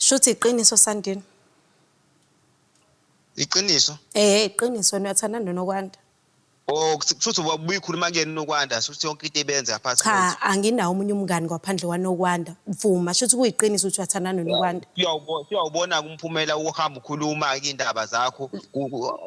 Shuthi iqiniso Sandile. Iqiniso. Eh, iqiniso wena uyathandana noNokwanda. Oh, kushuthi ubuyikhuluma kuyena uNokwanda, shuthi yonke into ebenza phakathi Cha, kwethu. anginawo omunye umngani ngaphandle kwaNokwanda. Vuma, shuthi kuyiqiniso ukuthi uyathandana noNokwanda. Siyawubona-ke umphumela wokuhamba ukhuluma-ke iy'ndaba zakho.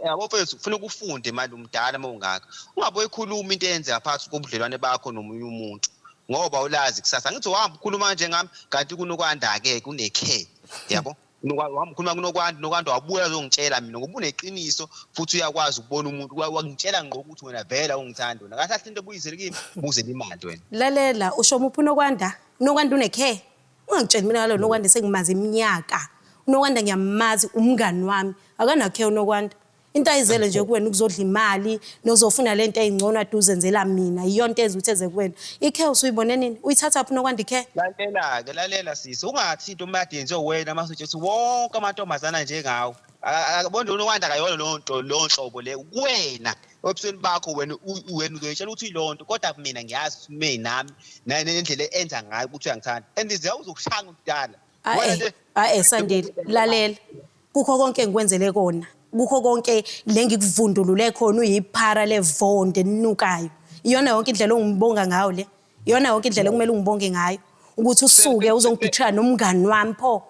Yabo mfethu, kufuneka ufunde manje umdala uma ungaka. Ungabe uyikhuluma into eyenzeka phakathi kobudlelwane bakho nomunye umuntu ngoba ulazi kusasa. Angithi uhamba ukhuluma kanje ngami kanti kunokwanda-ke kune-care, yabo? Wahamba ukhuluma kunokwanda, uNokwanda wabuya azongitshela mina ngoba uneqiniso futhi uyakwazi ukubona umuntu. Wangitshela ngqo ukuthi wena vele awungithandi wena. Kahle kahle into ebuyisele kimi, ubuzela imali wena. Lalela, usho muphi uNokwanda? UNokwanda une-care? Ungangitsheli mina ngalo Nokwanda sengimazi iminyaka. UNokwanda ngiyamazi umngani wami. Akanakhe uNokwanda. Into ayizele nje kuwena ukuzodla imali nozofuna lento eyingcono ade uzenzela mina. Iyonto eze ukuthi eze kuwena. I-care usuyibone nini? Uyithatha phi uNokwanda i-care? Lalela-ke, lalela sisi, ungathi into uma kade yenziwe wena mase utsho ukuthi wonke amantombazana njengawe. Akabona uNokwanda akayona leyo nto leyo nhlobo leyo. Kuwena, ebusweni bakho wena wena uzoyitshela ukuthi ileyo nto kodwa mina ngiyazi ukuthi ume nami nendlela enza ngayo ukuthi uyangithanda. And uzokushaya ngokudala. Wena Ae, nje ae Sandile, lalela. Kukho konke engikwenzele kona. Kukho konke le ngikuvundulule khona uyiphara levonde elinukayo. Iyona yonke indlela ongibonga ngayo le. Iyona yonke indlela okumele ungibonge ngayo. Ukuthi usuke uzongibhithira nomngani wami pho.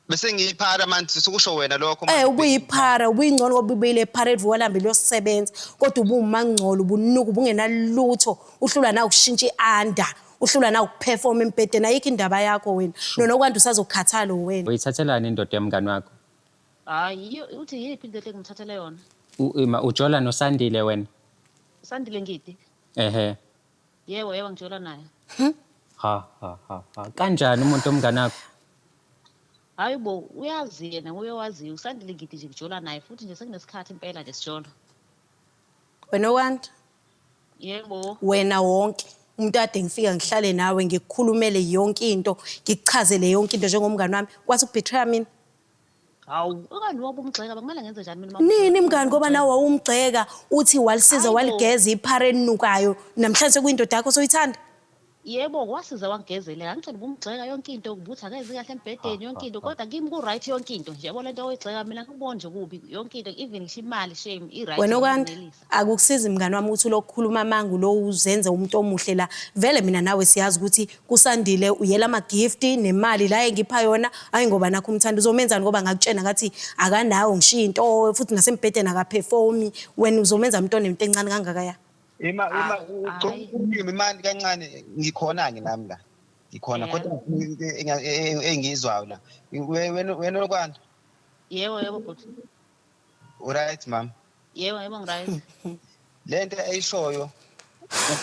Bese ngiyiphara manje sekusho wena lokho Eh manje. Ubuyiphara, ubuyingcono ngoba ubuyile phara evuka lambe liyosebenza. Kodwa ubuwumangcolo, ubunuka, ubungenalutho. Uhlulwa na ukushintsha i-under. Uhlulwa na ukuperform embhedeni. Ayikho indaba yakho wena. Nonokwanda usazokukhathala wena. Uyithathelani indoda yomngani wakho? Hayi, yiyo uthi yiphi indoda engimthathele yona? Ujola noSandile wena? Sandile Ngidi. Ehhe. Yebo, yebo ngijola naye. Ha ha ha ha. Kanjani umuntu omnganakho? Hayi bo, uyazi yena, nguye owaziyo. USandile Ngidi nje ngijola naye futhi nje sekunesikhathi impela nje sijola. Wena Okwanda, Yebo. Wena wonke umuntu ade ngifika ngihlale nawe ngikukhulumele yonke into, ngikuchazele yonke into njengomngani wami, kwathi ukubetray mina. Hawu, okanye wabe umgxeka bekumele ngenze njani mina? Nini mngani ngoba nawe wawumgxeka uthi walisiza Hayi bo. Waligeza iphara elinukayo namhlanje sekuyindoda yakho soyithanda. Yebo, wasiza wangigezela. Angitshela ubumgxeka yonke into, ubuthi akezi kahle embhedeni yonke into, kodwa kimi ku-right yonke into nje. Yabo lento oyigxeka mina ngikuboni nje kubi yonke into, even ngisho imali shame i-right. Wena Okwanda, ngiyanelisa. Akukusizi mngani wami ukuthi ulokhu ukhuluma amanga lo uzenze umuntu omuhle la. Vele mina nawe siyazi ukuthi kuSandile uyela ama-gift nemali la engipha yona, hayi ngoba nakho umthanda uzomenzani ngoba ngakutshena ngathi akanawo ngisho into futhi nasembhedeni akaperformi. Wena uzomenza umuntu onento encane kangakaya? Ima ima Ah, hhayi. Ulimi imani kancane ngikhona ke nami la. Ngikhona Yebo. kodwa into engiyizwayo la. Wena Nokwanda, Yebo, yebo bhuti. Right mama. Yebo, yebo ngi-right. Lento eyishoyo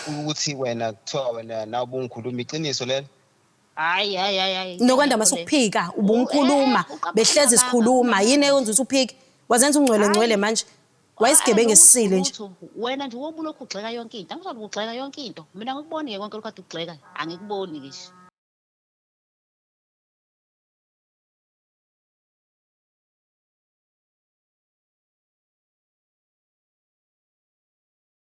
ukuthi wena kuthiwa wena nawe ubungikhuluma iqiniso lelo. Hayi, hayi, hayi, hayi. Nokwanda Ayikho leyo. masukuphika ubumkhuluma Uqamba behlezi amanga, sikhuluma yini eyenza ukuthi uphike wazenza ungcwele ngcwele Hhayi. manje wayisigebengu Hhayi, esisile nje. lutho. Wena nje wobe ulokhu ugxeka yonke into. Angizobe ugxeka yonke into. Mina angikuboni-ke konke lokhu kade ukugxeka. Angikuboni ngisho.